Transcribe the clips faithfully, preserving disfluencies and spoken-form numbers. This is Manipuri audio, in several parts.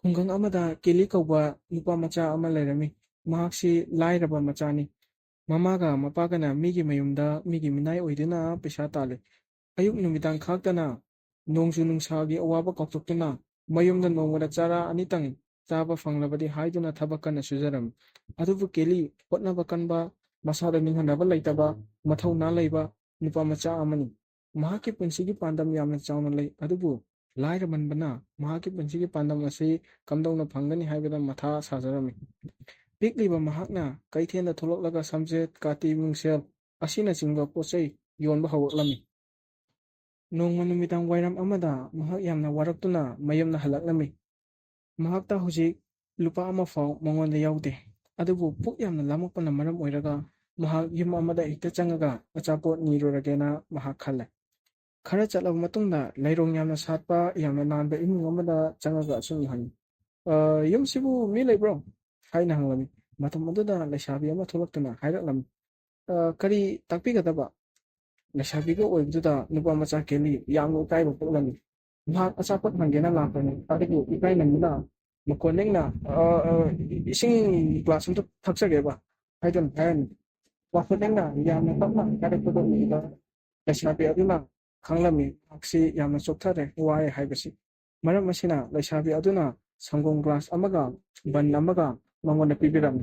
ꯈꯨꯡꯒꯪ ꯑꯃꯗ ꯀꯦꯂꯤ ꯀꯧꯕ ꯅꯨꯄꯥ ꯃꯆꯥ ꯑꯃ ꯂꯩꯔꯝꯃꯤ꯫ ꯃꯍꯥꯛꯁꯤ ꯂꯥꯏꯔꯕ ꯃꯆꯥꯅꯤ꯫ ꯃꯃꯥꯒ ꯃꯄꯥꯒꯅ ꯃꯤꯒꯤ ꯃꯌꯨꯝꯗ ꯃꯤꯒꯤ ꯃꯤꯅꯥꯏ ꯑꯣꯏꯗꯨꯅ ꯄꯩꯁꯥ ꯇꯥꯜꯂꯤ꯫ ꯑꯌꯨꯛ ꯅꯨꯃꯤꯗꯥꯡ ꯈꯥꯛꯇꯅ ꯅꯣꯡꯖꯨ ꯅꯨꯡꯁꯥꯒꯤ ꯑꯋꯥꯕ ꯀꯥꯎꯊꯣꯛꯇꯨꯅ ꯃꯌꯨꯝꯗ ꯅꯣꯡꯃꯗ ꯆꯔꯥ ꯑꯅꯤꯇꯪ ꯆꯥꯕ ꯐꯪꯂꯕꯗꯤ ꯍꯥꯏꯗꯨꯅ ꯊꯕꯛ ꯀꯟꯅ ꯁꯨꯖꯔꯝꯃꯤ꯫ ꯑꯗꯨꯕꯨ ꯀꯦꯂꯤ ꯍꯣꯠꯅꯕ ꯀꯟꯕ, ꯃꯁꯥꯗ ꯅꯤꯡꯍꯟꯅꯕ ꯂꯩꯇꯕ, ꯃꯊꯧꯅꯥ ꯂꯩꯕ ꯅꯨꯄꯥ ꯃꯆꯥ ꯑꯃꯅꯤ꯫ ꯃꯍꯥꯛꯀꯤ ꯄꯨꯟꯁꯤꯒꯤ ꯄꯥꯟꯗꯝ ꯌꯥꯝꯅ ꯆꯥꯎꯅ ꯂꯩ, ꯑꯗꯨꯕꯨ ꯂꯥꯏꯔꯃꯟꯕꯅ ꯃꯍꯥꯛꯀꯤ ꯄꯨꯟꯁꯤꯒꯤ ꯄꯥꯟꯗꯝ ꯑꯁꯤ ꯀꯝꯗꯧꯅ ꯐꯪꯒꯅꯤ ꯍꯥꯏꯕꯗ ꯃꯊꯥ ꯁꯥꯖꯔꯝꯃꯤ꯫ ꯄꯤꯛꯂꯤꯕ ꯃꯍꯥꯛꯅ ꯀꯩꯊꯦꯜꯗ ꯊꯣꯛꯂꯛꯂꯒ ꯁꯝꯖꯦꯠ, ꯀꯥꯇꯤ, ꯃꯤꯡꯁꯦꯜ ꯑꯁꯤꯅꯆꯤꯡꯕ ꯄꯣꯠ ꯆꯩ ꯌꯣꯟꯕ ꯍꯧꯔꯛꯂꯝꯃꯤ꯫ ꯅꯣꯡꯃ ꯅꯨꯃꯤꯗꯥꯡ ꯋꯥꯏꯔꯝ ꯑꯃꯗ ꯃꯍꯥꯛ ꯌꯥꯝꯅ ꯋꯥꯔꯛꯇꯨꯅ ꯃꯌꯨꯝꯗ ꯍꯜꯂꯛꯂꯝꯃꯤ꯫ ꯃꯍꯥꯛꯇ ꯍꯧꯖꯤꯛ ꯂꯨꯄꯥ ꯑꯃ ꯐꯥꯎ ꯃꯉꯣꯟꯗ ꯌꯥꯎꯗꯦ꯫ ꯑꯗꯨꯕꯨ ꯄꯨꯛ ꯌꯥꯝꯅ ꯂꯥꯝꯃꯛꯄꯅ ꯃꯔꯝ ꯑꯣꯏꯔꯒ ꯃꯍꯥꯛ ꯌꯨꯝ ꯑꯃꯗ ꯍꯦꯛꯇ ꯆꯪꯉꯒ ꯑꯆꯥꯄꯣꯠ ꯅꯤꯔꯨꯔꯒꯦꯅ ꯃꯍꯥꯛ ꯈꯜꯂꯦ꯫ ꯈꯔ ꯆꯠꯂꯕ ꯃꯇꯨꯡꯗ ꯂꯩꯔꯣꯡ ꯌꯥꯝꯅ ꯁꯥꯠꯄ, ꯌꯥꯝꯅ ꯅꯥꯟꯕ ꯏꯃꯨꯡ ꯑꯃꯗ ꯆꯪꯉꯒ ꯑꯁꯨꯝꯅ ꯍꯪꯉꯤ, "ꯑ, ꯌꯨꯝꯁꯤꯕꯨ ꯃꯤ ꯂꯩꯕ꯭ꯔꯣ?" ꯍꯥꯏꯅ ꯍꯪꯂꯝꯃꯤ꯫ ꯃꯇꯝ ꯑꯗꯨꯗ ꯂꯩꯁꯥꯕꯤ ꯑꯃ ꯊꯣꯛꯂꯛꯇꯨꯅ ꯍꯥꯏꯔꯛꯂꯝꯃꯤ, "ꯑ, ꯀꯔꯤ ꯇꯥꯛꯄꯤꯒꯗꯕ?" ꯂꯩꯁꯥꯕꯤꯒ ꯑꯣꯏꯕꯗꯨꯗ ꯅꯨꯄꯥ ꯃꯆꯥ ꯀꯦꯂꯤ ꯌꯥꯝꯅ ꯏꯀꯥꯏꯕ ꯄꯣꯛꯂꯝꯃꯤ꯫ ꯃꯍꯥꯛ ꯑꯆꯥꯄꯣꯠ ꯍꯪꯒꯦꯅ ꯂꯥꯛꯄꯅꯤ, ꯑꯗꯨꯕꯨ ꯏꯀꯥꯏꯃꯟꯗꯨꯅ ꯃꯈꯣꯟ ꯅꯦꯝꯅ, "ꯑ, ꯑ, ꯏꯁꯤꯡ ꯒ꯭ꯂꯥꯁ ꯑꯝꯇ ꯊꯛꯆꯒꯦꯕ" ꯍꯥꯏꯗꯨꯅ ꯍꯥꯏꯔꯝꯃꯤ꯫ ꯃꯈꯣꯟ ꯅꯦꯝꯅ ꯌꯥꯝꯅ ꯇꯞꯅ ꯀꯥꯏꯔꯛꯄꯗꯨ ꯎꯕꯗ ꯂꯩꯁꯥꯕꯤ ꯑꯗꯨꯅ ꯈꯪꯂꯝꯃꯤ ꯃꯍꯥꯛꯁꯤ ꯌꯥꯝꯅ ꯆꯣꯛꯊꯔꯦ, ꯋꯥꯔꯦ ꯍꯥꯏꯕꯁꯤ꯫ ꯃꯔꯝ ꯑꯁꯤꯅ ꯂꯩꯁꯥꯕꯤ ꯑꯗꯨꯅ ꯁꯪꯒꯣꯝ ꯒ꯭ꯂꯥꯁ ꯑꯃꯒ ꯕꯟ ꯑꯃꯒ ꯃꯉꯣꯟꯗ ꯄꯤꯕꯤꯔꯝꯃꯤ꯫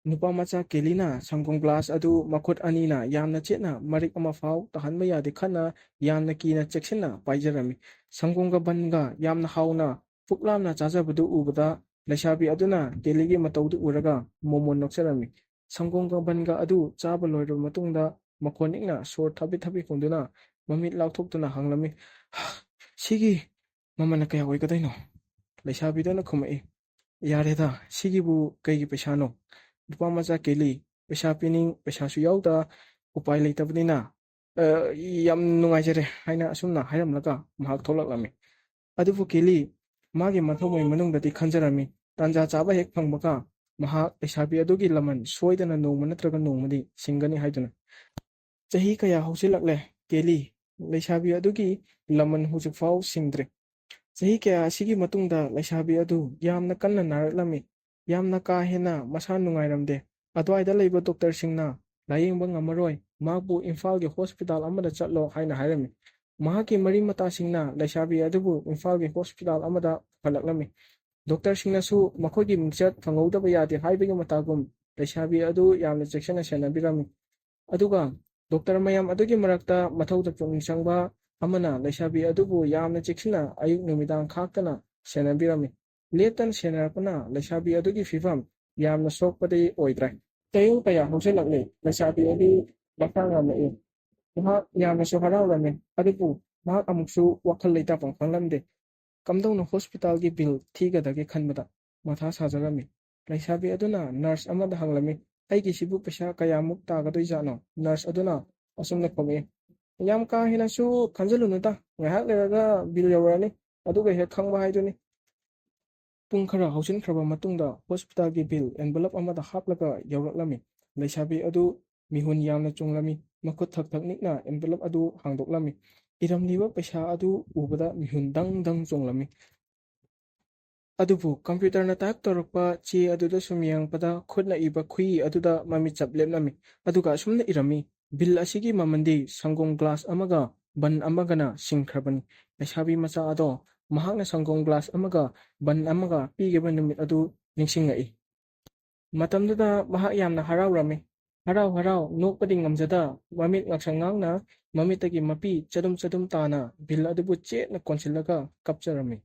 ꯅꯨꯄꯥ ꯃꯆꯥ ꯀꯦꯂꯤꯅ ꯁꯪꯒꯣꯝ ꯒ꯭ꯂꯥꯁ ꯑꯗꯨ ꯃꯈꯨꯠ ꯑꯅꯤꯅ ꯌꯥꯝꯅ ꯆꯦꯠꯅ, ꯃꯔꯤꯛ ꯑꯃ ꯐꯥꯎ ꯇꯥꯍꯟꯕ ꯌꯥꯗꯦ ꯈꯟꯅ, ꯌꯥꯝꯅ ꯀꯤꯅ ꯆꯦꯛꯁꯤꯟꯅ ꯄꯥꯏꯖꯔꯝꯃꯤ꯫ ꯁꯪꯒꯣꯝꯒ ꯕꯟꯒ ꯌꯥꯝꯅ ꯍꯥꯎꯅ ꯄꯨꯛ ꯂꯥꯝꯅ ꯆꯥꯖꯕꯗꯨ ꯎꯕꯗ ꯂꯩꯁꯥꯕꯤ ꯑꯗꯨꯅ ꯀꯦꯂꯤꯒꯤ ꯃꯇꯧꯗꯨ ꯎꯔꯒ ꯃꯣꯃꯣꯟ ꯅꯣꯛꯆꯔꯝꯃꯤ꯫ ꯁꯪꯒꯣꯝꯒ ꯕꯟꯒ ꯑꯗꯨ ꯆꯥꯕ ꯂꯣꯏꯔꯕ ꯃꯇꯨꯡꯗ ꯃꯈꯣꯟ ꯅꯦꯝꯅ ꯁꯣꯔ ꯊꯥꯕꯤ ꯊꯥꯕꯤ ꯍꯣꯟꯗꯨꯅ ꯃꯃꯤꯠ ꯂꯥꯎꯊꯣꯛꯇꯨꯅ ꯍꯪꯂꯝꯃꯤ, "ꯁꯤꯒꯤ ꯃꯃꯜꯅ ꯀꯌꯥ ꯑꯣꯏꯒꯗꯣꯏꯅꯣ?" ꯂꯩꯁꯥꯕꯤꯗꯨꯅ ꯈꯨꯝꯃꯛꯏ, "ꯌꯥꯔꯦꯗ, ꯁꯤꯒꯤꯕꯨ ꯀꯩꯒꯤ ꯄꯩꯁꯥꯅꯣ? ꯅꯨꯄꯥ ꯃꯆꯥ ꯀꯦꯂꯤ, ꯄꯩꯁꯥ ꯄꯤꯅꯤꯡ ꯄꯩꯁꯥꯁꯨ ꯌꯥꯎꯗ, ꯎꯄꯥꯏ ꯂꯩꯇꯕꯅꯤꯅ, ꯑ, ꯌꯥꯝ ꯅꯨꯡꯉꯥꯏꯖꯔꯦ" ꯍꯥꯏꯅ ꯑꯁꯨꯝꯅ ꯍꯥꯏꯔꯝꯂꯒ ꯃꯍꯥꯛ ꯊꯣꯛꯂꯛꯂꯝꯃꯤ꯫ ꯑꯗꯨꯕꯨ ꯀꯦꯂꯤ ꯃꯥꯒꯤ ꯃꯊꯃꯣꯏ ꯃꯅꯨꯡꯗꯗꯤ ꯈꯟꯖꯔꯝꯃꯤ, ꯇꯥꯟꯖꯥ ꯆꯥꯕ ꯍꯦꯛ ꯐꯪꯕꯒ ꯃꯍꯥꯛ ꯂꯩꯁꯥꯕꯤ ꯑꯗꯨꯒꯤ ꯂꯃꯟ ꯁꯣꯏꯗꯅ ꯅꯣꯡꯃ ꯅꯠꯇ꯭ꯔꯒ ꯅꯣꯡꯃꯗꯤ ꯁꯤꯡꯒꯅꯤ ꯍꯥꯏꯗꯨꯅ꯫ ꯆꯍꯤ ꯀꯌꯥ ꯍꯧꯖꯤꯜꯂꯛꯂꯦ ꯀꯦꯂꯤ, ꯂꯩꯁꯥꯕꯤ ꯑꯗꯨꯒꯤ ꯂꯃꯟ ꯍꯧꯖꯤꯛꯐꯥꯎ ꯁꯤꯡꯗ꯭ꯔꯤ꯫ ꯆꯍꯤ ꯀꯌꯥ ꯑꯁꯤꯒꯤ ꯃꯇꯨꯡꯗ ꯂꯩꯁꯥꯕꯤ ꯑꯗꯨ ꯌꯥꯝꯅ ꯀꯟꯅ ꯅꯥꯔꯛꯂꯝꯃꯤ꯫ ꯌꯥꯝꯅ ꯀꯥ ꯍꯦꯟꯅ ꯃꯁꯥ ꯅꯨꯡꯉꯥꯏꯔꯝꯗꯦ꯫ ꯑꯗꯨꯋꯥꯏꯗ ꯂꯩꯕ ꯗꯣꯛꯇꯔꯁꯤꯡꯅ ꯂꯥꯌꯦꯡꯕ ꯉꯝꯃꯔꯣꯏ, ꯃꯍꯥꯛꯄꯨ ꯏꯝꯐꯥꯜꯒꯤ ꯍꯣꯁꯄꯤꯇꯥꯜ ꯑꯃꯗ ꯆꯠꯂꯣ ꯍꯥꯏꯅ ꯍꯥꯏꯔꯝꯃꯤ꯫ ꯃꯍꯥꯛꯀꯤ ꯃꯔꯤ ꯃꯇꯥꯁꯤꯡꯅ ꯂꯩꯁꯥꯕꯤ ꯑꯗꯨꯕꯨ ꯏꯝꯐꯥꯜꯒꯤ ꯍꯣꯁꯄꯤꯇꯥꯜ ꯑꯃꯗ ꯄꯨꯈꯠꯂꯛꯂꯝꯃꯤ꯫ ꯗꯣꯛꯇꯔꯁꯤꯡꯅꯁꯨ ꯃꯈꯣꯏꯒꯤ ꯃꯤꯡꯆꯠ ꯐꯪꯍꯧꯗꯕ ꯌꯥꯗꯦ ꯍꯥꯏꯕꯒꯤ ꯃꯇꯥꯒꯨꯝ ꯂꯩꯁꯥꯕꯤ ꯑꯗꯨ ꯌꯥꯝꯅ ꯆꯦꯛꯁꯤꯟꯅ ꯁꯦꯟꯅꯕꯤꯔꯝꯃꯤ꯫ ꯑꯗꯨꯒ ꯗꯣꯛꯇꯔ ꯃꯌꯥꯝ ꯑꯗꯨꯒꯤ ꯃꯔꯛꯇ ꯃꯊꯧꯗ ꯄꯨꯛꯅꯤꯡ ꯆꯪꯕ ꯑꯃꯅ ꯂꯩꯁꯥꯕꯤ ꯑꯗꯨꯕꯨ ꯌꯥꯝꯅ ꯆꯦꯛꯁꯤꯟꯅ ꯑꯌꯨꯛ ꯅꯨꯃꯤꯗꯥꯡ ꯈꯥꯛꯇꯅ ꯁꯦꯟꯅꯕꯤꯔꯝꯃꯤ꯫ ꯂꯦꯞꯇꯅ ꯁꯦꯟꯅꯔꯛꯄꯅ ꯂꯩꯁꯥꯕꯤ ꯑꯗꯨꯒꯤ ꯐꯤꯕꯝ ꯌꯥꯝꯅ ꯁꯣꯛꯄꯗꯤ ꯑꯣꯏꯗ꯭ꯔꯦ꯫ ꯆꯌꯣꯜ ꯀꯌꯥ ꯍꯧꯖꯤꯜꯂꯛꯂꯦ, ꯂꯩꯁꯥꯕꯤ ꯑꯗꯨ ꯃꯁꯥ ꯉꯝꯂꯛꯏ꯫ ꯃꯍꯥꯛ ꯌꯥꯝꯅꯁꯨ ꯍꯔꯥꯎꯔꯝꯃꯤ, ꯑꯗꯨꯕꯨ ꯃꯍꯥꯛ ꯑꯃꯨꯛꯁꯨ ꯋꯥꯈꯜ ꯂꯩꯇꯥꯐꯝ ꯈꯪꯂꯝꯗꯦ꯫ ꯀꯝꯗꯧꯅ ꯍꯣꯁꯄꯤꯇꯥꯜꯒꯤ ꯕꯤꯜ ꯊꯤꯒꯗꯒꯦ ꯈꯟꯕꯗ ꯃꯊꯥ ꯁꯥꯖꯔꯝꯃꯤ꯫ ꯂꯩꯁꯥꯕꯤ ꯑꯗꯨꯅ ꯅꯔꯁ ꯑꯃꯗ ꯍꯪꯂꯝꯃꯤ, "ꯑꯩꯒꯤꯁꯤꯕꯨ ꯄꯩꯁꯥ ꯀꯌꯥꯃꯨꯛ ꯇꯥꯒꯗꯣꯏꯖꯥꯠꯅꯣ?" ꯅꯔꯁ ꯑꯗꯨꯅ ꯑꯁꯨꯝꯅ ꯈꯨꯝꯃꯤ, "ꯌꯥꯝ ꯀꯥ ꯍꯦꯟꯅꯁꯨ ꯈꯟꯖꯤꯜꯂꯨꯅꯨꯗ, ꯉꯥꯏꯍꯥꯛ ꯂꯩꯔꯒ ꯕꯤꯜ ꯌꯧꯔꯛꯑꯅꯤ, ꯑꯗꯨꯒ ꯍꯦꯛ ꯈꯪꯕ ꯍꯥꯏꯗꯨꯅꯤ"꯫ ꯄꯨꯡ ꯈꯔ ꯍꯧꯖꯤꯟꯈ꯭ꯔꯕ ꯃꯇꯨꯡꯗ ꯍꯣꯁꯄꯤꯇꯥꯜꯒꯤ ꯕꯤꯜ ꯑꯦꯟꯚꯂꯞ ꯑꯃꯗ ꯍꯥꯞꯂꯒ ꯌꯧꯔꯛꯂꯝꯃꯤ꯫ ꯂꯩꯁꯥꯕꯤ ꯑꯗꯨ ꯃꯤꯍꯨꯟ ꯌꯥꯝꯅ ꯆꯣꯡꯂꯝꯃꯤ꯫ ꯃꯈꯨꯠ ꯊꯛ ꯊꯛ ꯅꯤꯛꯅ ꯑꯦꯟꯚꯂꯞ ꯑꯗꯨ ꯍꯥꯡꯗꯣꯛꯂꯝꯃꯤ꯫ ꯏꯔꯝꯂꯤꯕ ꯄꯩꯁꯥ ꯑꯗꯨ ꯎꯕꯗ ꯃꯤꯍꯨꯟ ꯗꯪ ꯗꯪ ꯆꯣꯡꯂꯝꯃꯤ꯫ ꯑꯗꯨꯕꯨ ꯀꯝꯄ꯭ꯌꯨꯇꯔꯅ ꯇꯥꯏꯞ ꯇꯧꯔꯛꯄ ꯆꯦ ꯑꯗꯨꯗ ꯁꯨꯝ ꯌꯦꯡꯂꯛꯄꯗ ꯈꯨꯠꯅ ꯏꯕ ꯈꯨꯏ ꯑꯗꯨꯗ ꯃꯃꯤꯠ ꯆꯞ ꯂꯦꯞꯂꯝꯃꯤ꯫ ꯑꯗꯨꯒ ꯑꯁꯨꯝꯅ ꯏꯔꯝꯃꯤ, "ꯕꯤꯜ ꯑꯁꯤꯒꯤ ꯃꯃꯜꯗꯤ ꯁꯪꯒꯣꯝ ꯒ꯭ꯂꯥꯁ ꯑꯃꯒ ꯕꯟ ꯑꯃꯒꯅ ꯁꯤꯟꯈ꯭ꯔꯕꯅꯤ"꯫ ꯂꯩꯁꯥꯕꯤ ꯃꯆꯥ ꯑꯗꯣ ꯃꯍꯥꯛꯅ ꯁꯪꯒꯣꯝ ꯒ꯭ꯂꯥꯁ ꯑꯃꯒ ꯕꯟ ꯑꯃꯒ ꯄꯤꯈꯤꯕ ꯅꯨꯃꯤꯠ ꯑꯗꯨ ꯅꯤꯡꯁꯤꯡꯂꯛꯏ꯫ ꯃꯇꯝꯗꯨꯗ ꯃꯍꯥꯛ ꯌꯥꯝꯅ ꯍꯔꯥꯎꯔꯝꯃꯤ꯫ ꯍꯔꯥꯎ ꯍꯔꯥꯎ ꯅꯣꯛꯄꯗꯤ ꯉꯝꯖꯗ ꯃꯃꯤꯠ ꯉꯥꯡꯁꯪ ꯉꯥꯡꯅ ꯃꯃꯤꯠꯇꯒꯤ ꯃꯄꯤ ꯆꯗꯨꯝ ꯆꯗꯨꯝ ꯇꯥꯅ ꯕꯤꯜ ꯑꯗꯨꯕꯨ ꯆꯦꯠꯅ ꯀꯣꯟꯁꯤꯜꯂꯒ ꯀꯞꯆꯔꯝꯃꯤ꯫